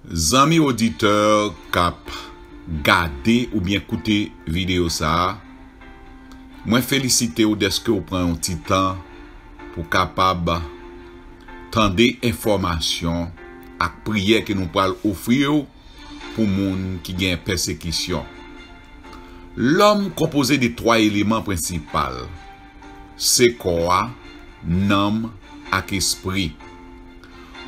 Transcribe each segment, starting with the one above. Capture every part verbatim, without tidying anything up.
Zanmi oditè k ap gade oubyen koute videyo sa a, mwen felisite w dèske w pran yon ti tan pou w kapab tande enfòmasyon ak priyè ke nou pral ofri w pou moun ki gen pèsekisyon. Lòm konpoze de twa eleman prensipal, se kò a, nanm ak espri.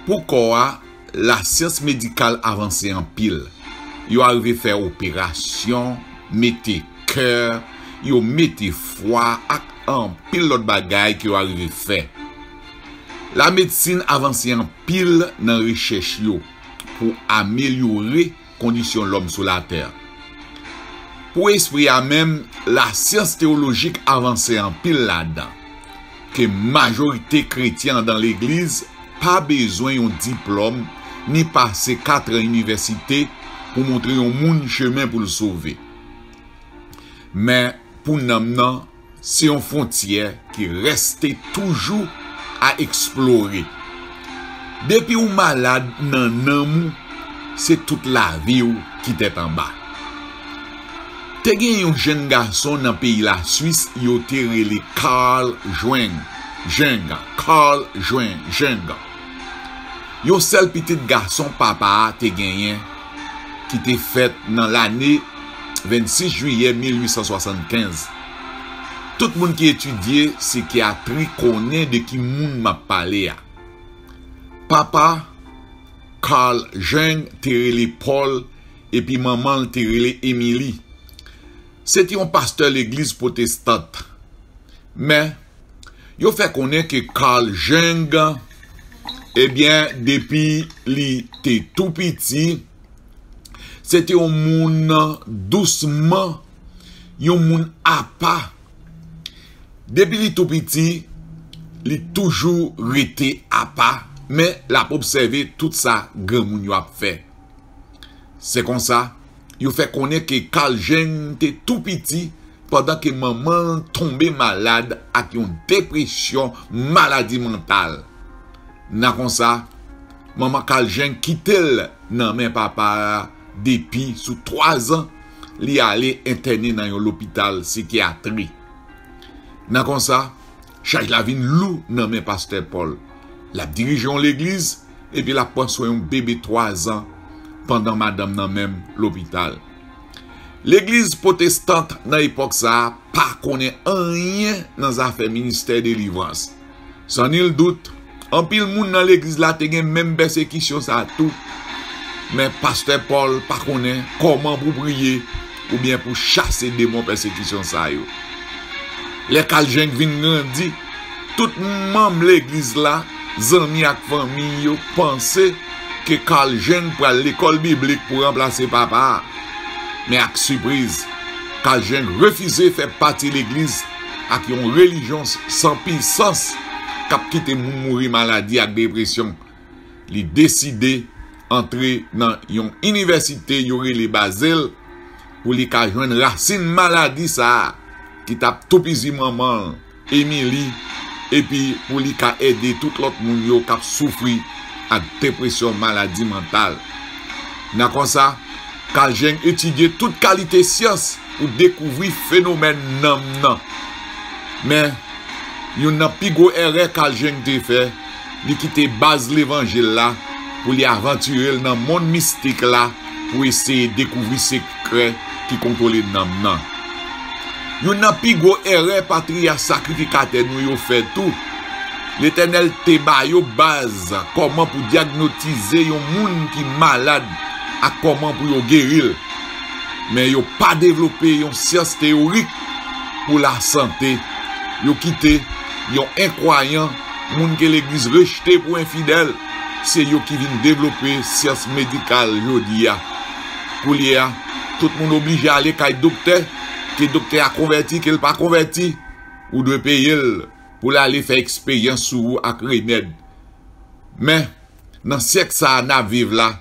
Pou kò a, lasyans medikal avanse anpil. Yo arive fè operasyon, mete kè, yo mete fwa ak anpil lòt bagay ke yo arive fè. Lamedsin avanse anpil nan rechèch yo pou amelyore kondisyon lòm sou latè. Pou espri a menm, lasyans teyolojik avanse anpil ladan, ke majorite kretyen anndan legliz pa bezwen yon diplòm ni pase katran inivèsite pou montre yon moun chemen pou l sove. Men, pou nanm nan, se yon fwontyè ki rèste toujou a eksplore. Depi w malad nan nanm ou, se tout lavi w ki tèt anba. Te gen yon jèn gason nan peyi Laswis yo te rele Carl Jung. Jung, Carl Jung, Jung. Yon sèl pitit gason papa a te genyen ki te fèt nan lane vennsis jiyè mil uit san swasannkenz. Tout moun ki etidye sikyatri konnen de ki moun m ap pale a. Papa Carl Jung te rele Paul epi manman l te rele Emily. Se te yon pastè legliz pwotestant. Men, yo fè konnen ke Carl Jung, ebyen, depi li te tou piti, se te yon moun dousman, yon moun apa. Depi li tou piti, li toujou rete apa, men l ap obsève tout sa granmoun yo ap fè. Se konsa, yo fè konnen ke Carl Jung te tou piti pandan ke manman l tonbe malad ak yon depresyon, maladi mantal. Nan konsa, manman Carl Jung kite l nan men papa a depi sou twazan, li ale entène nan yon lopital sikyatri. Nan konsa, chaj la vin lou nan men pastè Paul. L ap dirije yon legliz, epi l ap pran swen yon bebe twazan pandan madanm nan menm lopital. Legliz pwotestant nan epòk sa a pa konnen anyen nan zafè ministè delivrans. San nil dout, anpil moun nan legliz la te gen menm pèsekisyon sa a tou. Men pastè Paul pa konnen kòman pou priye oubyen pou chase demon pèsekisyon sa yo. Lè Carl Jung vin grandi, tout manm legliz la, zanmi ak fanmi yo panse ke Carl Jung pral lekòl biblik pou ranplase papa a. Men ak sipriz, Carl Jung refize fè pati legliz ak yon relijyon san pisans k ap kite moun mouri maladi ak depresyon. Li deside antre nan yon inivèsite yo rele Bazel pou li ka jwenn rasin maladi sa a ki t ap toupizi manman l, Emily, epi pou li ka ede tout lòt moun yo k ap soufri ak depresyon, maladi mantal. Nan konsa, Carl Jung etidye tout kalite syans pou dekouvri fenomèn nanm nan. Men, youn nan pi gwo erè Carl Jung te fè, li kite baz levanjil la pou li avantire l nan monn mistik la pou eseye dekouvri sekrè ki kontwole nanm nan. Youn nan pi gwo erè patriyach sakrifikatè nou yo fè tou. Letènèl te ba yo baz kòman pou dyagnotize yon moun ki malad ak kòman pou yo geri l. Men yo pa devlope yon syans teyorik pou lasante. Yo kite yon enkwayan, moun ke legliz rejte pou enfidèl, se yo ki vin devlope syans medikal jodi a. Koulye a, tout moun oblije ale kay doktè, ke doktè a konvèti, ke l pa konvèti, ou dwe peye l pou l ale fè eksperyans sou ou ak remèd. Men, nan syèk sa a n ap viv la,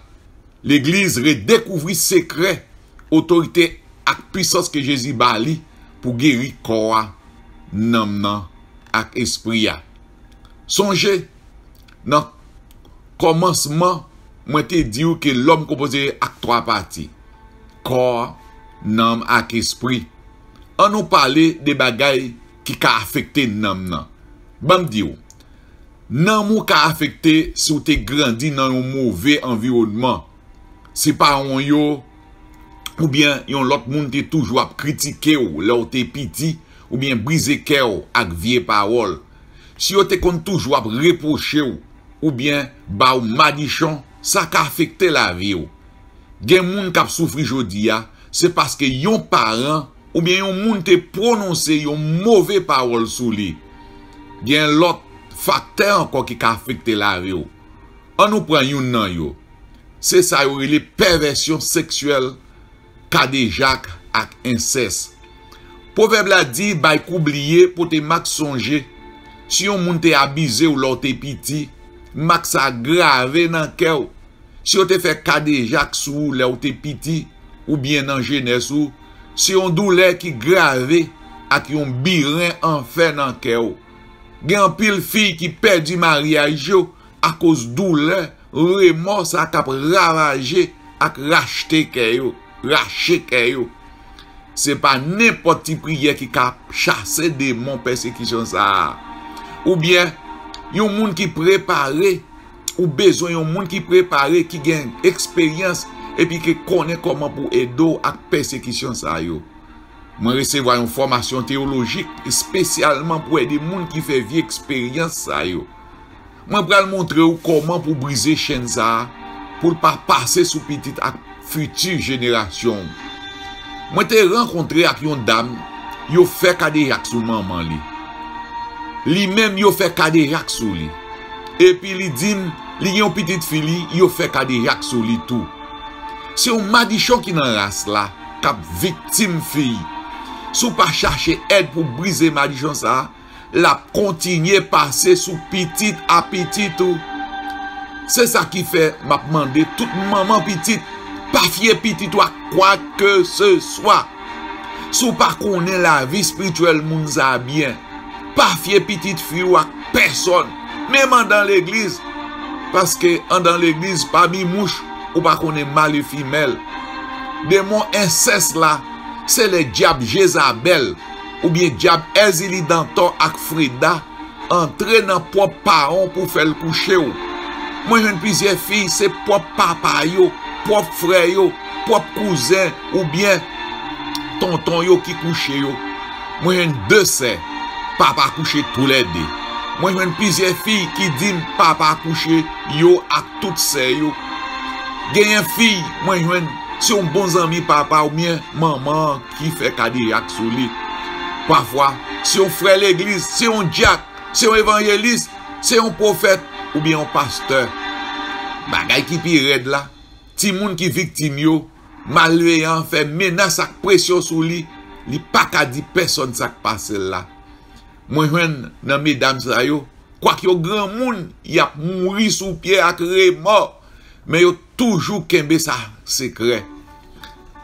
legliz redekouvri sekrè, otorite ak pisans ke Jezi ba li pou geri kò a, nanm nan ak espri a. Sonje, nan kòmansman, mwen te di w ke lòm konpoze ak twa pati, kò, nanm ak espri. An nou pale de bagay ki ka afekte nanm nan. Ban m di w, nanm ou ka afekte si w te grandi nan yon move anviwònman. Si paran w yo oubyen yon lòt moun te toujou ap kritike w lè w te piti oubyen brize kè w ak vye pawòl. Si yo te konn toujou ap repwoche w oubyen ba w madichon, sa ka afekte lavi w. Gen moun k ap soufri jodi a, se paske yon paran oubyen yon moun te pwononse yon move pawòl sou li. Gen lòt faktè ankò ki ka afekte lavi w. An nou pran youn nan yo. Se sa yo rele pèvèsyon seksyèl, kadejak ak ensès. Pwovèb la di, bay kou bliye, pote mak sonje. Si yon moun te abize w lè w te piti, mak sa grave nan kè w. Si yo te fè kadejak sou ou lè w te piti, oubyen nan jenès ou, se yon doulè ki grave ak yon biren an fè nan kè w. Gen anpil fi ki pèdi maryaj yo akoz doulè, remò sa k ap ravaje ak rachte kè yo, rache kè yo. Se pa nenpòt ti priyè ki ka chase demon pèsekisyon sa a. Oubyen, yon moun ki prepare, ou bezwen yon moun ki prepare, ki gen eksperyans, epi ki konnen kòman pou ede w ak pèsekisyon sa yo. Mwen resevwa yon fòmasyon teyolojik espesyalman pou ede moun ki fè vye eksperyans sa yo. Mwen pral montre w kòman pou brize chèn sa a, pou l pa pase sou pitit ak fiti jenerasyon w. Mwen te rankontre ak yon dam, yo fè kadejak sou manman li. Li menm, yo fè kadejak sou li. Epi li di m, li gen yon pitit fi li, yo fè kadejak sou li tou. Se yon madichon ki nan ras la k ap viktim fi. Si w pa chache èd pou brize madichon sa a, l ap kontinye pase sou pitit a pitit ou. Se sa ki fè m ap mande tout manman pitit, pa fye pitit ou ak kwa ke se swa. Si w pa konnen lavi espirityèl moun sa a byen, pa fye pitit fi w ak pèsonn, menm andan legliz. Paske andan legliz, pami mouch, ou pa konnen mal e fimèl. Demon ensès la, se lè dyab Jezabèl oubyen dyab Èzili Dantò ak Freda antre nan pwòp paran w pou fè l kouche w. Mwen jwenn plizyè fi, se pwòp papa yo, pwòp frè yo, pwòp kouzen oubyen tonton yo ki kouche yo. Mwen jwenn de sè, papa kouche toulède. Mwen jwenn plizyè fi ki di m papa kouche yo ak tout sè yo. Genyen fi, mwen jwenn, se yon bon zanmi papa oubyen manman an ki fè kadejak sou li. Pafwa, se yon frè legliz, se yon dyak, se yon evanjelis, se yon pwofèt oubyen yon pastè. Bagay ki pi rèd la, timoun ki viktim yo, malveyan an fè menas ak presyon sou li, li pa ka di pèsonn sa k pase l la. Mwen jwenn nan medam sa yo, kwak yo granmoun, y ap mouri sou pye ak remò, men yo toujou kenbe sa sekrè.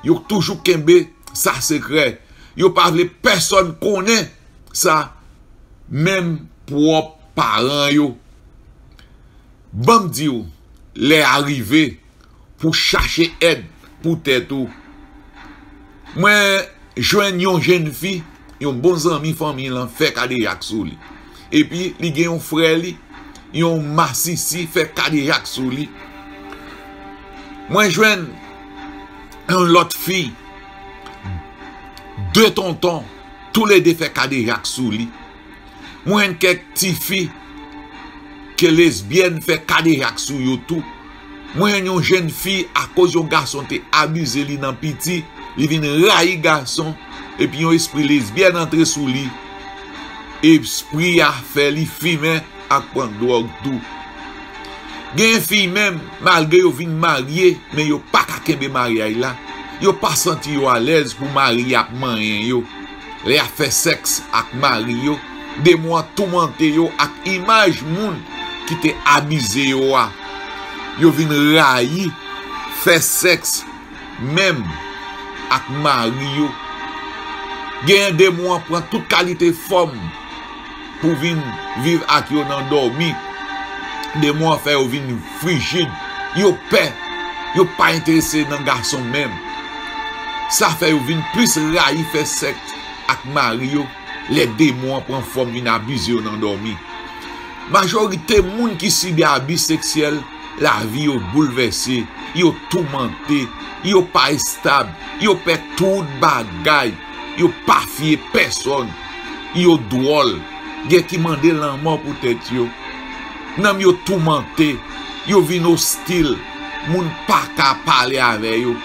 Yo toujou kenbe sa sekrè. Yo pa vle pèsonn konnen sa, menm pwòp paran yo. Ban m di w, lè a rive pou chache èd pou tèt ou. Mwen jwenn yon jenn fi, yon bon zanmi fanmi l lan fè kadejak sou li. Epi li gen yon frè li, yon masisi fè kadejak sou li. Mwen jwenn yon lòt fi, de tonton, toulede fè kadejak sou li. Mwen jwenn kèk tifi ke lesbyèn fè kadejak sou yo tou. Mwen jwenn yon jenn fi, akoz yon gason te abize li nan piti, li vin rayi gason, epi yon espri lesbyèn antre sou li. Espri a fè li fimen ak pran dwòg tou. Genyen fi menm, malgre yo vin marye, men yo pa ka kenbe maryaj la. Yo pa santi yo alèz pou mari y ap manyen yo. Lè y ap fè sèks ak mari yo, demon an toumante yo ak imaj moun ki te abize yo a. Yo vin rayi fè sèks menm ak mari yo. Genyen demon an pran tout kalite fòm pou vin viv ak yo nan dòmi. Demon an fè yo vin frijid, Yo pè, yo pa enterese nan gason menm. Sa fè yo vin plis rayi fè sèks ak mari yo lè demon an pran fòm vin abize yo nan dòmi. Majorite moun ki sibi abi seksyèl, lavi yo boulvèse, yo toumante, yo pa estab, yo pè tout bagay, yo pa fye pèsòn, yo dwòl, gen ki mande lanmò pou tèt yo. Nanm yo toumante, yo vin ostil, moun pa ka pale avè yo,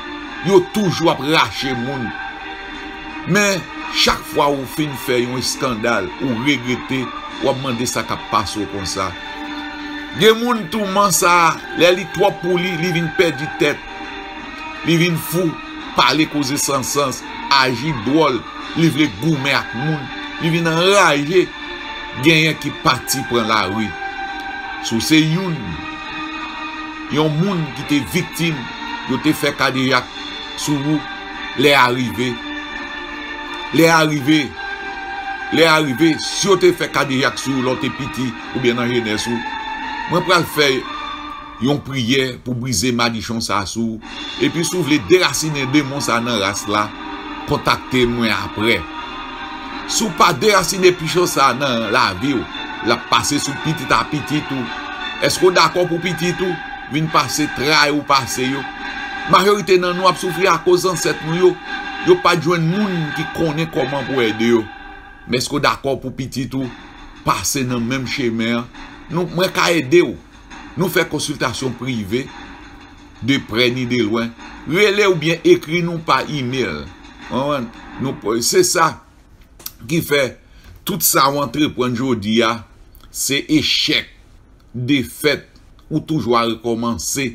yo toujou ap rache moun. Men, chak fwa ou fin fè yon eskandal, ou regrete, w ap mande sa k ap pase w konsa. Gen moun touman sa, lè li twòp pou li, li vin pèdi tèt, li vin fou, pale koze san sans, aji dwòl, li vle goumen ak moun, li vin anraje, genyen ki pati pran lari. Si w se youn, yon moun ki te viktim, yo te fè kadejak sou ou, lè a rive. Lè a rive. Lè a rive, si yo te fè kadejak sou ou lè w te piti oubyen nan jenès ou, mwen pral fè yon priyè pou brize madichon sa sou ou. Epi si w vle derasinen demon sa nan ras la, kontakte mwen apre. Si w pa derasinen pichon sa nan lavi w, l ap pase sou pitit a pitit ou. Èske w dakò pou pitit ou vin pase tray ou pase yo? Majorite nan nou ap soufri akoz zansèt nou yo, yo pa t jwenn moun ki konnen kòman pou ede yo. Men èske w dakò pou pitit ou pase nan menm chemen an? Nou, mwen ka ede w. Nou fè konsiltasyon prive, de prè ni de lwen. Rele oubyen ekri nou pa imèl. Konprann? Nou, se sa ki fè tout sa w antreprann jodi a, se echèk, defèt, ou toujou a rekòmanse.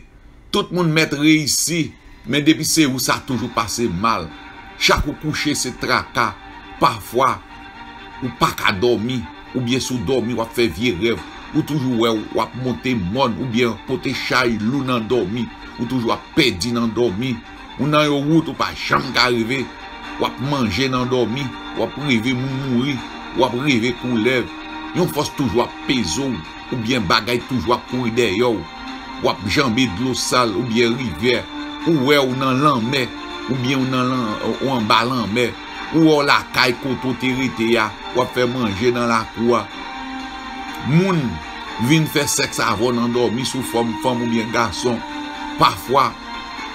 Tout moun mèt reyisi, men depi se ou, sa toujou pase mal. Chak ou kouche, se traka. Pafwa, ou pa ka dòmi, oubyen si w dòmi, w ap fè vye rèv. Ou toujou wè w ap monte mòn, oubyen pote chay lou nan dòmi. Ou toujou ap pèdi nan dòmi. Ou nan yon wout ou pa janm ka rive. W ap manje nan dòmi, w ap reve moun mouri, w ap reve koulèv. Yon fòs toujou ap peze w, oubyen bagay toujou ap kouri dèyè w. W ap janbe dlo sal oubyen rivyè. Ou wè w nan lanmè, oubyen w nan lan-, ou anba lanmè. Ou wè w lakay kote w te rete a, w ap fè manje nan lakou a. Moun vin fè sèks avè w nan dòmi sou fòm fanm oubyen gason. Pafwa,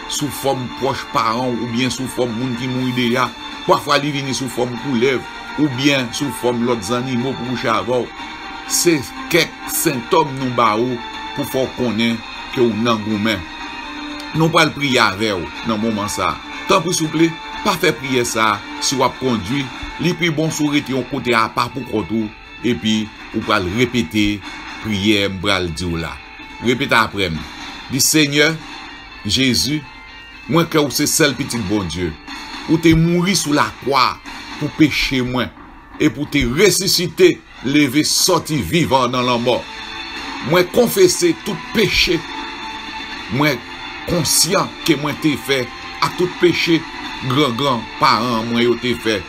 sou fòm pwòch paran w oubyen sou fòm moun ki mouri deja. Pafwa, li vini sou fòm koulèv oubyen sou fòm lòt zannimo pou kouche avè w. Se kèk sentòm nou ba ou pou fè w konnen ke w nan goumen. Nou pral priye avè w nan moman sa a. Tanpri, souple, pa fè priyè sa a si w ap kondui. Li pi bon si w rete yon kote apa pou kont ou, epi ou pral repete priyè m pral di w la. Repete apre m. Di, Senyè Jezi, mwen kwè ou se sèl Pitit Bondye. Ou te mouri sou lakwa pou peche mwen, epi ou te resisite, leve sòti vivan nan lanmò. Mwen konfese tout peche mwen konsyan ke mwen te fè, ak tout peche gran gran paran mwen yo te fè.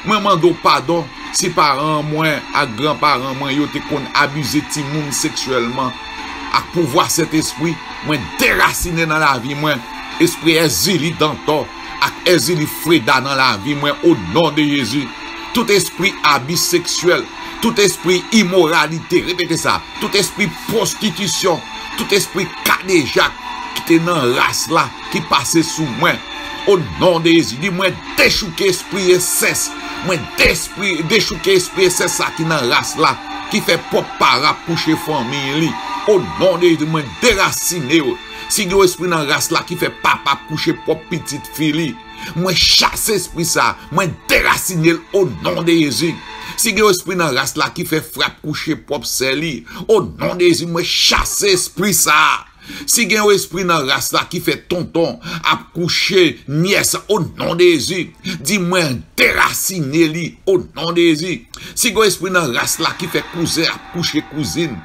Mwen mande w padon si paran mwen ak gran paran mwen yo te konn abize timoun seksyèlman. Ak pouvwa Sentespri, mwen derasinen nan lavi mwen espri Èzili Dantò ak Èzili Freda nan lavi mwen, o non de Jezi. Tout espri abi seksyèl, tout espri imoralite, repete sa, tout espri pwostitisyon, tout espri kadejak ki te nan ras la, ki pase sou mwen. O non de Jezi, di mwen dechouke espri ensès. Mwen despri-, dechouke espri ensès sa ki nan ras la, ki fè pwòp paran ap kouche fanmiy li. O non de Jezi, mwen derasine yo. Si gen yon espri nan ras la ki fè papa ap kouche pwòp pitit fi li, mwen chase espri sa, mwen derasine l o non de Jezi. Si gen yon espri nan ras la ki fè frè ap kouche pwòp sè li, o non de Jezi, mwen chase espri sa. Si gen yon espri nan ras la ki fè tonton ap kouche nyès, o non de Jezi, di mwen derasine li o non de Jezi. Si gen yon espri nan ras la ki fè kouzen ap kouche kouzin,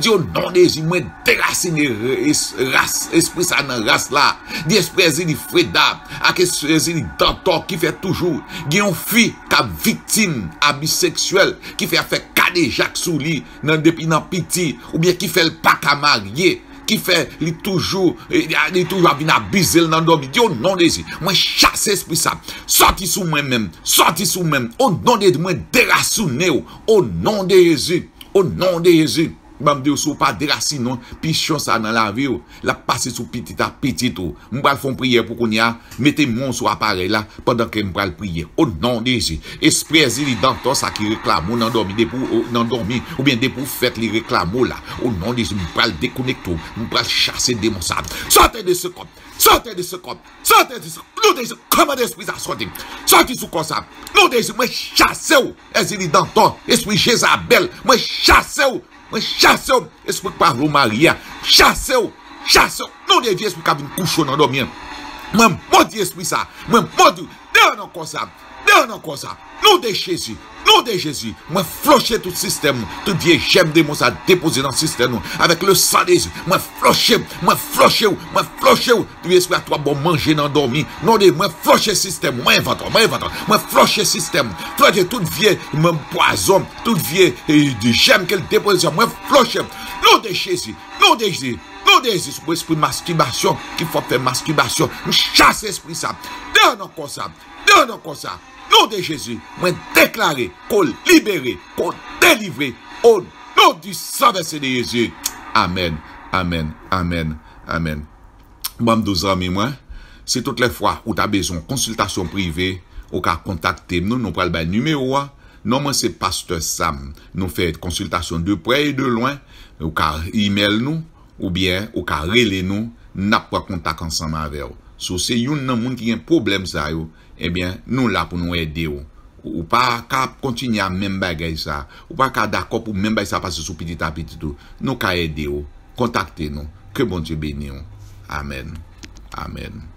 di o non de Jezi, mwen derasine es-, ras, espri sa nan ras la. Di espri Èzili Freda ak espri Èzili Dantò ki fè toujou gen yon fi k ap viktim abi seksyèl, ki fè ap fè kadejak sou li nan, depi nan piti, oubyen ki fè l pa ka marye. ki fè li toujou, eh, li toujou ap vin abize l nan dòmi. Di, o non de Jezi, mwen chase espri sa. Sòti sou mwen menm. Sòti sou mwen menm. O non de Jezi, mwen derasinen w. O non de Jezi. O non de Jezi. Ban m di w, si w pa derasinen pichon sa nan lavi w, l ap pase sou pitit a pitit ou. M pral fè yon priyè pou kounye a. Mete men w sou aparèy la pandan ke m pral priye. O non de Jezi. Espri Èzili Dantò sa ki reklame w nan dòmi, depi w nan dòmi, oubyen depi w fèt li reklame w la. O non de Jezi, m pral dekonekte w. M pral chase demon sa. Sortez de ce corps. Sortez de ce corps. Sortez de ce corps. Non de Jezi, kòmande espri sa sòti. Sòti sou kò sa. Non de Jezi, mwen chase w. Èzili Dantò. Espri Jezabèl. Mwen chase w. Mwen chase w, espri k pa vle w marye a. Chase w, chase w. Non de Jezi, espri k ap vin kouche w nan dòmi an. Mwen modi espri sa. Mwen modi w. Deyò nan kò sa. Deyò nan kò sa. Non de Jezi. Non de Jezi. Mwen floche tout sistèm ou. Tout vye jèm demon sa depoze nan sistèm nou. Avèk le san de Jezi. Mwen floche. Mwen floche w. Mwen floche w. Tout vye espri a twò bon manje nan dòmi. Non de mwen floche sistèm. Mwen envante. Mwen envante. Mwen floche sistèm. Floche tout vye mwen pwazon. Tout vye eh, de jèm ke l depoze sou mwen, floche. Non de Jezi, non de Jezi, non de Jezi, sou espri maskibasyon, ki fè w fè maskibasyon. M chase espri sa. Deyò nan kò sa, deyò nan kò sa. Non de Jezi, mwen deklare ke w libere, ke w delivre. O non di san vèse de Jezi. Amèn, amèn, amèn, amèn. Ban m di w zanmi mwen, si tout lè fwa ou ta bezwen konsiltasyon prive, ou ka kontakte m, nou, nou pral bay nimewo a. Non mwen se Pastè Sam. Nou fè konsiltasyon de prè e de lwen. Ou ka imèl nou, oubyen ou ka rele nou, n ap pran kontak ansanm avè w. Si w se youn nan moun ki gen pwoblèm sa yo, ebyen, nou la pou nou ede w. Ou pa ka ap kontinye a menm bagay sa. Ou pa ka dakò pou menm bagay sa pase sou pitit a pitit ou. Nou ka ede w. Kontakte nou. Ke Bondye beni w. Amèn. Amèn.